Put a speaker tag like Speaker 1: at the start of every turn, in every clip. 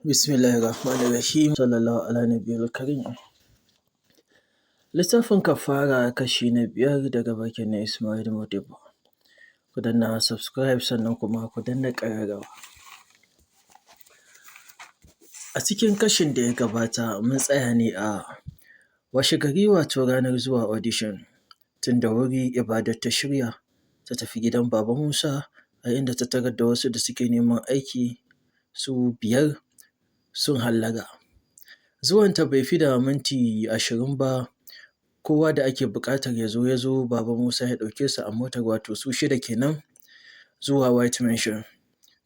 Speaker 1: Bismillahirrahmanirrahim. Sallallahu ala nabiyil karim. Littafin kafara kashi na 5 daga bakin na Ismail Modibbo. Ku danna subscribe sannan kuma ku danna ƙararrawa. A cikin kashin da ya gabata mun tsaya ne a washegari wato ranar zuwa audition, tun da wuri Ibadat ta shirya ta tafi gidan Baba Musa a inda ta tarar da wasu da suke neman aiki su 5 sun hallara. Zuwanta bai fi da minti 20 ba kowa da ake buƙatar ya zo ya zo, Baba Musa ya ɗauke su a mota wato su 6 kenan zuwa white mansion.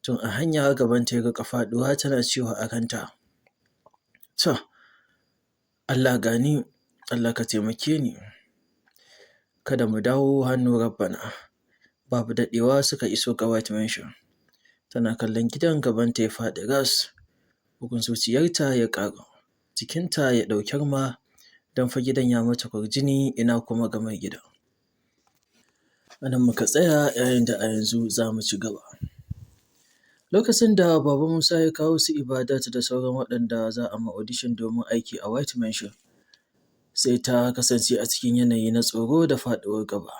Speaker 1: Tun a hanya gabanta ya riƙa faɗuwa tana cewa a ranta, to Allah gani, Allah ka taimake ni, kada mu dawo hannu rabbana. Babu daɗewa suka iso ga white mansion, tana kallon gidan gabanta ya faɗi ras, bugun zuciyarta ya ƙaru, jikinta ya ɗau kyarma don fa gidan ya mata kwarjini ina kuma ga mai gidan. A nan muka tsaya yayin da a yanzu za mu cigaba. Lokacin da Baba Musa ya kawo su Ibadat da sauran waɗanda za a ma audition domin aiki a white mansion, sai ta kasance a cikin yanayi na tsoro da faɗuwar gaba,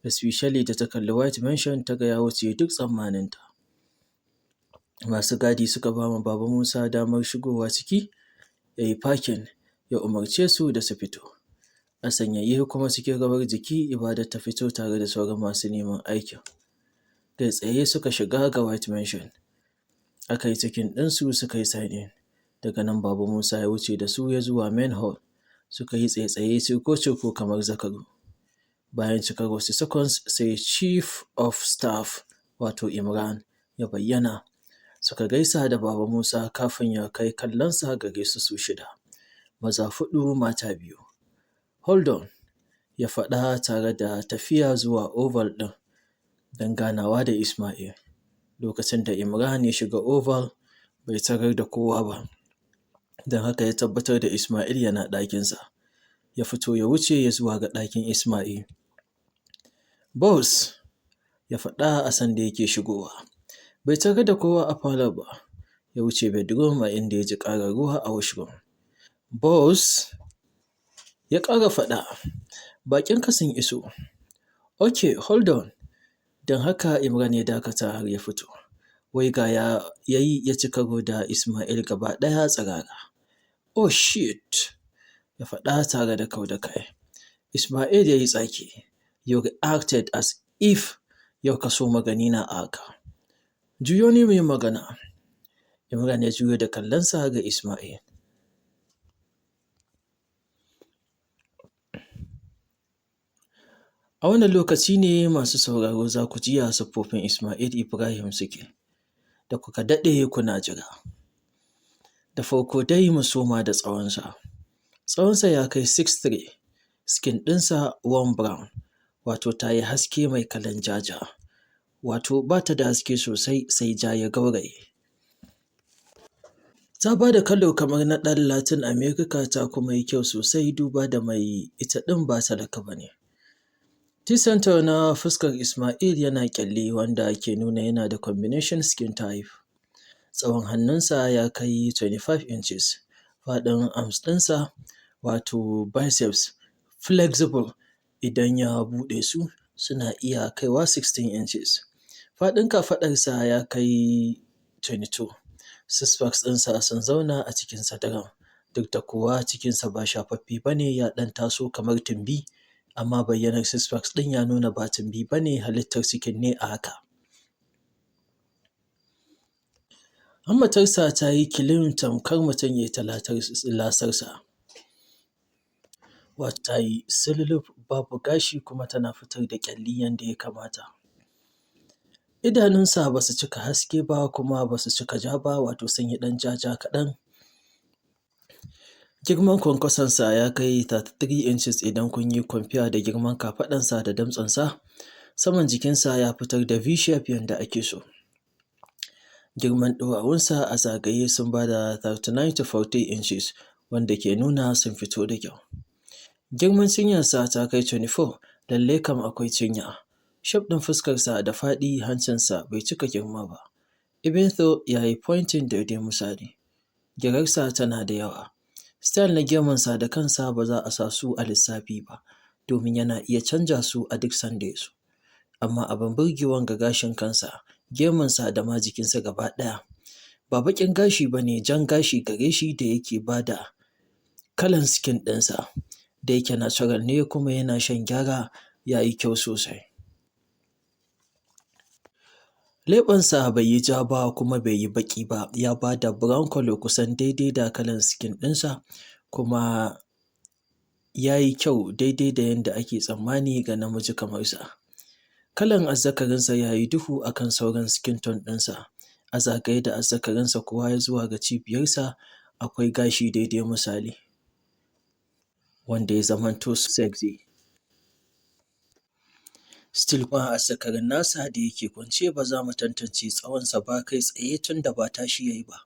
Speaker 1: especially da ta kalli white mansion ta ga ya wuce duk tsammaninta. Masu gadi suka ba ma Baba Musa damar shigowa ciki ya yi parking ya umarce su da su fito. A sanyaye kuma cikin rawar jiki Ibadat ta fito tare da sauran masu neman aikin. Kai tsaye suka shiga ga white mansion, aka yi checking ɗinsu suka yi sign in, daga nan Baba Musa ya wuce da su ya zuwa main hall, suka yi tsaitsaye cirko-cirko kamar zakaru. Bayan cikar wasu seconds sai chief of staff wato Imran ya bayyana, suka gaisa da Baba Musa kafin ya kai kallonsa gare su su 6, maza 4 mata 2. Hold on ya faɗa tare da tafiya zuwa oval ɗin don ganawa da Ismail. Lokacin da Imran ya shiga oval bai tarar da kowa ba, don haka ya tabbatar da Ismail yana ɗakinsa, ya fito ya wuce ya zuwa ga ɗakin Ismail. Boss ya faɗa a sanda yake shigowa, bai tarar da kowa a falon ba, ya wuce bedroom a inda ya ji ƙarar ruwa a washroom. Boss ya ƙara faɗa, baƙinka sun iso. Ok hold on, don haka Imran ya dakata har ya fito. Waigawa ya yi ya ci karo da Ismail gaba ɗaya tsirara. Oh shit ya faɗa tare da kau da kai. Ismail ya yi tsaki, you reacted as if yau ka soma ganina a haka. Juyo ni mu yi magana. Imran ya juyo da kallonsa ga Ismail. A wannan lokaci ne masu sauraro za ku ji ya siffofin Ismail Ibrahim suke, da kuka daɗe kuna jira. Da farko dai mu soma da tsawonsa, tsawonsa ya kai 6'3, skin ɗinsa warm brown, wato ta yi haske mai kalan ja-ja, wato ba ta da haske sosai sai ja ya gauraye. Ta ba da kalo kamar na ɗan Latin America ta kuma yi kyau sosai duba da mai ita ɗin ba talaka ba ne. T-center na fuskar Ismail yana ƙyalli wanda ke nuna yana da combination skin type. Tsawon hannunsa ya kai 25 inches, faɗin arms ɗinsa wato biceps flexible idan ya buɗe su suna iya kaiwa 16 inches. Faɗin kafaɗarsa ya kai 22, six packs ɗinsa sun zauna a cikinsa daram, duk da kuwa cikinsa ba shafaffe ba ne ya ɗan taso kamar tumbi, amma bayyanar six packs ɗin ya nuna ba tumbi ba ne halittar cikin ne a haka. Hammatarsa ta yi kilim tamkar mutum ya yi ta lasarsa, wato ta yi sululuf babu gashi kuma tana fitar da ƙyalli yanda ya kamata. Idanunsa ba su cika haske ba kuma ba su cika ja ba wato sun yi ɗan ja-ja kaɗan. Girman kwankwasonsa ya kai 33 inches idan kun yi compare da girman kafaɗansa da damtsensa, saman jikinsa ya fitar da V shape yanda ake so. Girman ɗuwawunsa a zagaye sun ba da 39 to 40 inches wanda ke nuna sun fito da kyau. Girman cinyarsa ta kai 24, lallai kam akwai cinya. Shape ɗin fuskarsa da faɗi hancinsa bai cika girma ba. Even though ya yi pointing daidai misali. Girarsa tana da yawa. Style na gemunsa da kansa ba za a sa su a lissafi ba, domin yana iya canja su a duk sanda ya so. Amma abin burgewan ga gashin kansa, gemunsa da ma jikinsa gaba ɗaya, ba baƙin gashi ba ne, jan gashi gare shi da yake ba da kalan skin ɗinsa, da yake natural ne kuma yana shan gyara, ya yi kyau sosai. Leɓensa bai yi ja ba kuma bai yi baƙi ba, ya ba da brown colour kusan daidai da kalan skin ɗinsa, kuma ya yi kyau daidai da yanda ake tsammani ga namiji kamar sa. Kalan azzakarinsa ya yi duhu a kan sauran skin tone ɗinsa, a zagaye da azzakarinsa kuwa zuwa ga cibiyarsa akwai gashi daidai misali, wanda ya zamanto sexy. Still kuma azzakarin nasa da yake kwance ba za mu tantance tsawonsa ba kai tsaye tunda ba tashi ya yi ba.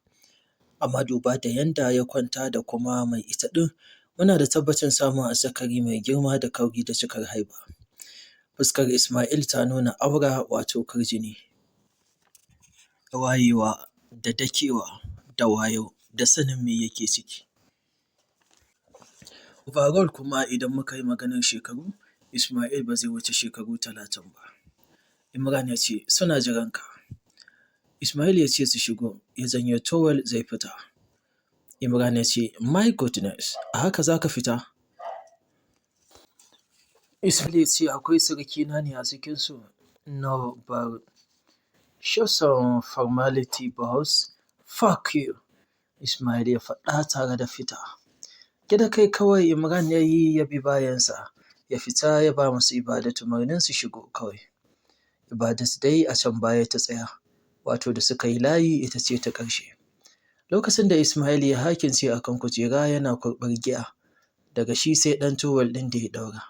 Speaker 1: Amma duba da yanda ya kwanta da kuma mai ita ɗin, muna da tabbacin samun azzakari mai girma da kauri da cikar haiba. Fuskar Ismail ta nuna aura wato kwarjini, wayewa da dakewa da wayau da sanin me yake ciki. Overall kuma idan muka yi maganar shekaru, Ismail ba zai wuce shekaru 30 ba. Imran ya ce, suna jiranka. Ismail ya ce su shigo, ya janyo towel zai fita. Imran ya ce, my goodness, a haka za ka fita? Ismail ya ce, akwai surukina ne a cikinsu? No, but show some formality, boss. Fuck you. Ismail ya faɗa tare da fita. Gyaɗa kai kawai Imran ya yi ya bi bayansa, ya fita ya ba masu Ibadatu umarnin su shigo kawai. Ibadatu dai a can baya ta tsaya, wato da suka yi layi ita ce ta ƙarshe. Lokacin da Ismail ya hakince a kan kujera yana kurɓar giya, daga shi sai ɗan towel ɗin da ya ɗaura.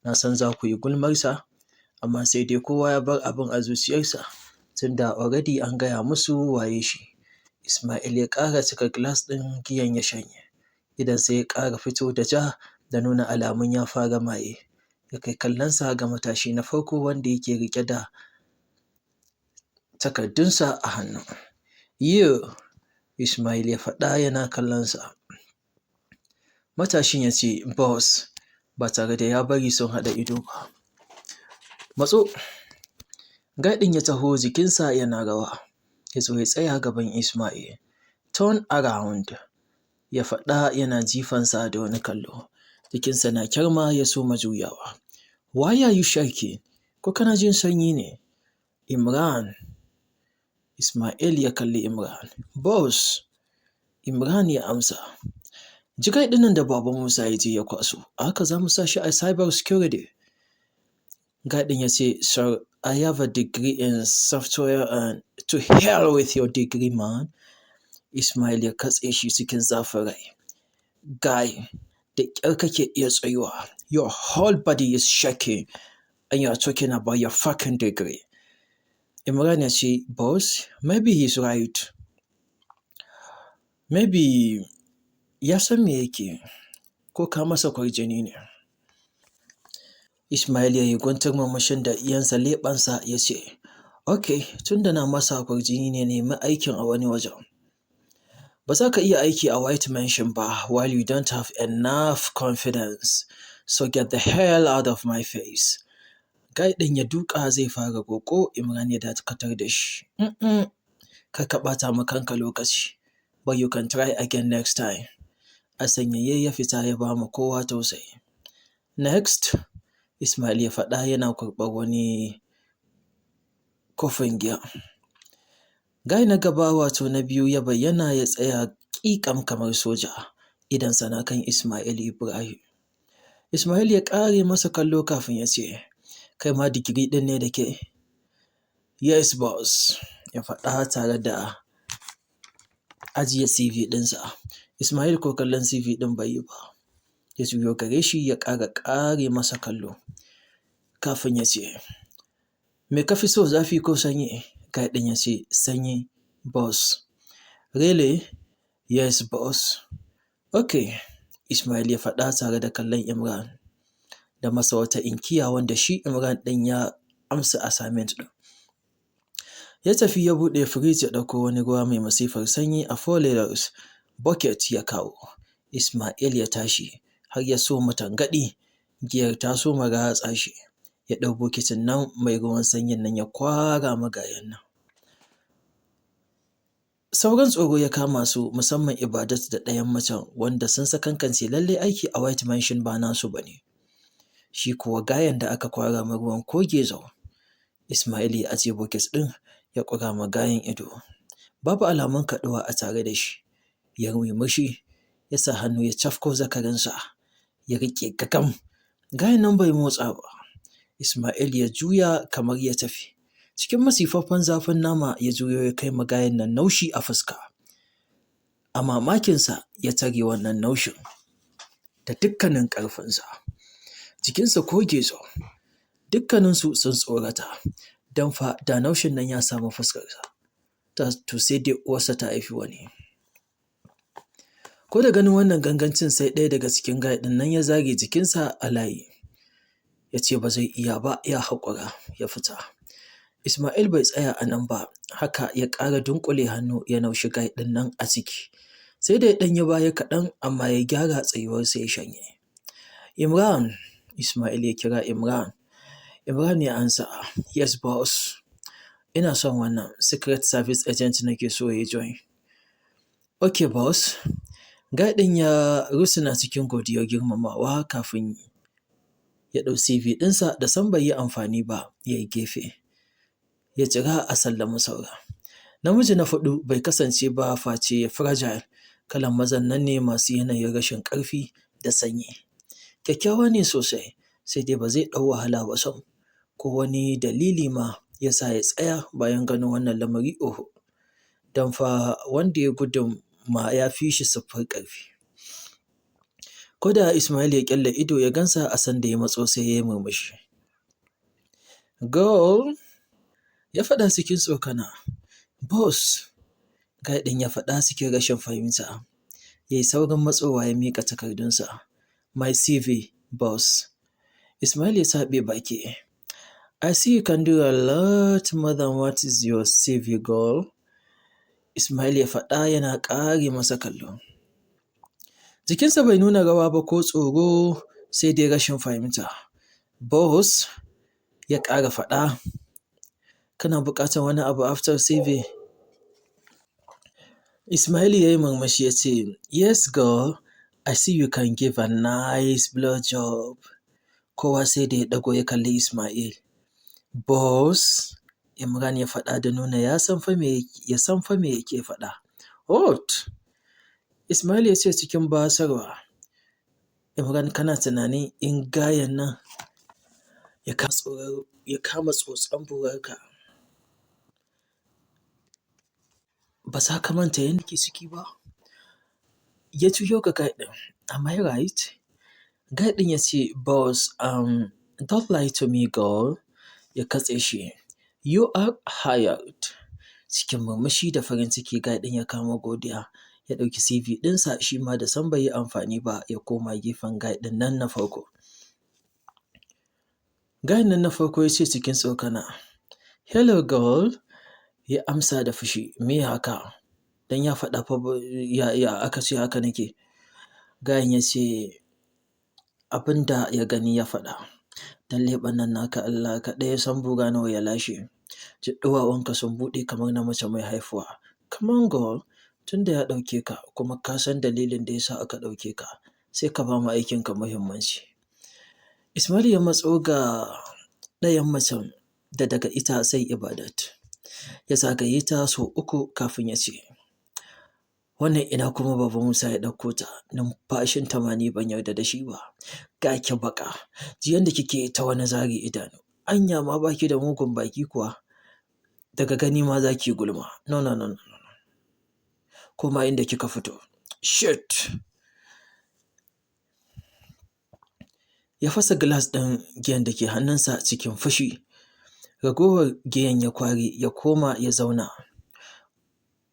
Speaker 1: Na san za ku yi gulmarsa, amma sai dai kowa ya bar abin a zuciyarsa, tunda already an gaya musu waye shi. Ismail ya ƙara cika glass ɗin giyan ya shanye. Idonsa ya ƙara fito da ja da nuna alamun ya fara maye. Ya kai kallonsa ga matashi na farko wanda yake riƙe da takardunsa a hannu. You! Ismail ya faɗa yana kallonsa. Matashin ya ce, boss, ba tare da ya bari sun haɗa ido ba. Matso! Guy ɗin ya taho jikinsa yana rawa. Ya zo ya tsaya gaban Ismail. Turn around! Ya faɗa yana jifansa da wani kallo. Jikinsa na kyarma ya soma juyawa. Why are you shaking? Ko kana jin sanyi ne? Imran! Ismail ya kalli Imran. Boss! Imran ya amsa. Ji guy ɗin nan da Baba Musa ya je ya kwaso, a haka za mu sa shi a cyber security. Guy ɗin ya ce, sir, I have a degree in software and to hell with your degree, man. Ismail ya katse shi cikin zafin rai. Guy, da ƙyar kake iya tsayuwa. Your whole body is shaking and you are talking about your fucking degree. Imran ya ce, boss, maybe he's right. Maybe ya san me yake, ko ka masa kwarjini ne. Ismail ya yi guntun murmushin da iyansa leɓensa ya ce, ok, tun da na masa kwarjini ne, nemi aikin a wani wajen. Ba za ka iya aiki a White Mansion ba while you don't have enough confidence. So get the hell out of my face. Guy ɗin ya duƙa zai fara roƙo, Imran ya dakatar da shi. Kar ka ɓata ma kanka lokaci, but you can try again next time. A sanyaye ya fita ya ba ma kowa tausayi. Next, Ismail ya faɗa yana kurɓar wani kofin giya. Guy na gaba wato na biyu ya bayyana ya tsaya ƙiƙam kamar soja, idonsa na kan Ismail Ibrahim. Ismail ya ƙare masa kallo kafin ya ce, kai ma digiri ɗin ne da ke? Yes boss, ya faɗa tare da ajiye CV ɗinsa. Ismail ko kallon CV ɗin bai yi ba. Ya juyo gare shi ya ƙara ƙare masa kallo kafin ya ce, me ka fi so, zafi ko sanyi? Guy ɗin ya ce, sanyi boss. Really? Yes boss. Okay, Ismail ya faɗa tare da kallon Imran da masa wata inkiya wanda shi Imran ɗin ya amsa assignment ɗin. Ya tafi ya buɗe firij ya ɗauko wani ruwa mai masifar sanyi a 4 liters. Bucket ya kawo. Ismail ya tashi har ya soma tangaɗi, giyar ta soma ratsa shi. Ya ɗau bokitin nan mai ruwan sanyin nan ya kwara ma gayen nan. Sauran tsoro ya kama su, musamman Ibadat da ɗayan macen wanda sun sakankance lallai aiki a White Mansion ba nasu ba ne. Shi kuwa gayen da aka kwara ma ruwan ko gezau. Ismail ya ajiye boket ɗin ya ƙura ma gayen ido. Babu alamun kaɗuwa a tare da shi. Ya murmushi ya sa hannu ya cafko zakarinsa ya riƙe ƙaƙam. Gayen nan bai motsa ba. Ismail ya juya kamar ya tafi. Cikin masifaffen zafin nama ya juyo ya kai ma gayen nan naushi a fuska. A mamakinsa ya tare wannan naushin da dukkanin ƙarfinsa. Jikinsa ko gezau. Dukkaninsu sun tsorata, don fa da naushin nan ya samu fuskarsa, to sai dai uwarsa ta haifi wani. Ko da ganin wannan gangancin sai ɗaya daga cikin guy ɗin nan ya zare jikinsa a layi. Ya ce ba zai iya ba, ya haƙura ya fita. Ismail bai tsaya a nan ba, haka ya ƙara dunƙule hannu ya naushi guy ɗin nan a ciki. Sai da ya ɗan yi baya kaɗan amma ya gyara tsayuwarsa ya shanye. "Imran," Ismail ya kira Imran. Imran ya amsa, "Yes boss." "Ina son wannan secret service agent nake so ya join." "Okay boss." Guy ɗin ya rusuna cikin godiyar girmamawa kafin ya ɗau CV ɗinsa da sam bai yi amfani ba ya yi gefe. Ya jira a sallami sauran. Namiji na fuɗu bai kasance ba face fragile, kalan mazan nan ne masu yanayin rashin ƙarfi da sanyi. Kyakkyawa ne sosai, sai dai ba zai ɗau wahala ba sam. Ko wani dalili ma ya sa ya tsaya bayan ganin wannan lamari, oho. Don fa wanda ya gudun ma ya fi shi siffar ƙarfi. Ko da Ismail ya ƙyalla ido ya gansa a sanda ya matso, sai ya yi murmushi. "Girl," ya faɗa cikin tsokana. "Boss," guy ɗin ya faɗa cikin rashin fahimta. Ya yi saurin matsowa ya miƙa takardunsa. "My CV, boss." Ismail ya taɓe baki. "I see you can do a lot more than what is your CV, girl." Ismail ya faɗa yana ƙare masa kallo. Jikinsa bai nuna rawa ba ko tsoro, sai dai rashin fahimta. "Boss," ya ƙara faɗa. "Kana buƙatar wani abu after CV?" Ismail ya yi murmushi ya ce, "Yes girl, I see you can give a nice blow job." Kowa sai da ya ɗago ya kalli Ismail. "Boss," Imran ya faɗa da nuna ya san fa me yake faɗa. "What?" Ismail ya ce cikin basarwa. "Imran, kana tunanin in gayen nan ya kama tsotson burarka ba za ka manta yadda ke ciki ba?" Ya juyo ga guy ɗin, "Am I right?" Guy ɗin ya ce, "Boss, don't lie to me girl." Ya katse shi. "You are hired." Cikin murmushi da farin ciki guy ɗin ya kama godiya. Ya ɗauki CV ɗinsa shi ma da sam bai yi amfani ba, ya koma gefen guy ɗin nan na farko. Guy nan na farko ya ce cikin tsokana, "Hello girl." Ya amsa da fushi, "Me haka? Don ya faɗa fa ya aka ce haka nake." Gayen ya ce abin da ya gani ya faɗa. "Don leɓen nan naka Allah kaɗai ya san bura nawa ya lashe. Ɗuwawunka sun buɗe kamar na mace mai haifuwa. Come on girl, tun da ya ɗauke ka kuma ka san dalilin da ya sa aka ɗauke ka, sai ka ba mu aikinka muhimmanci." Ismail ya matso ga ɗayan macen da daga ita sai Ibadat. Ya zagaye ta sau uku kafin ya ce, "Wannan ina kuma Baba Musa ya ɗauko ta, numfashinta ma ni ban yarda da shi ba. Ga ki baƙa, ji yanda kike ta wani zare idanu. Anya ma ba ki da mugun baki kuwa? Daga gani ma za ki gulma. No, no, no, no. Koma inda kika fito. Shit!" Ya fasa gilas ɗin giyan da ke hannunsa cikin fushi. Ragowar giyan ya kware ya koma ya zauna.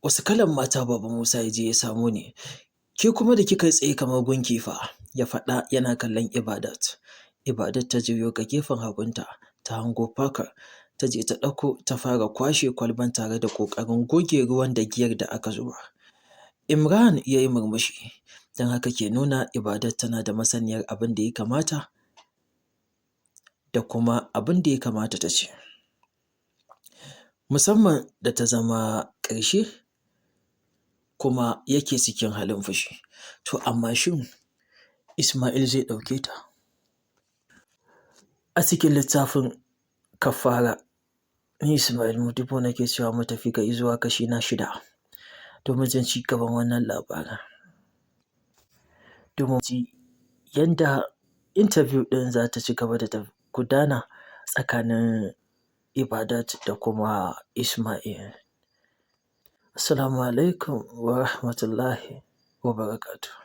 Speaker 1: "Wasu kalan mata Baba Musa ya je ya samo ne? Ke kuma da kika yi tsaye kamar gunki fa," ya faɗa yana kallon Ibadat. Ibadat ta juyo ga gefen hagunta ta hango Parker, ta je ta ɗauko ta fara kwashe kwalban tare da ƙoƙarin goge ruwan da giyar da aka zuba. Imran ya yi murmushi don haka ke nuna Ibadat tana da masaniyar abin da ya kamata da kuma abin da ya kamata ta ce. Musamman da ta zama ƙarshe kuma yake cikin halin fushi. To amma shin Ismail zai ɗauke ta? A cikin littafin Kafara, ni Ismail Modibo nake cewa mu tafi ga izuwa kashi na 6 domin jin cigaban wannan labarin. Domin ji yanda interview ɗin za ta cigaba da gudana tsakanin Ibadat da kuma Ismail. Assalamu alaikum warahmatullahi wabarakatuhu.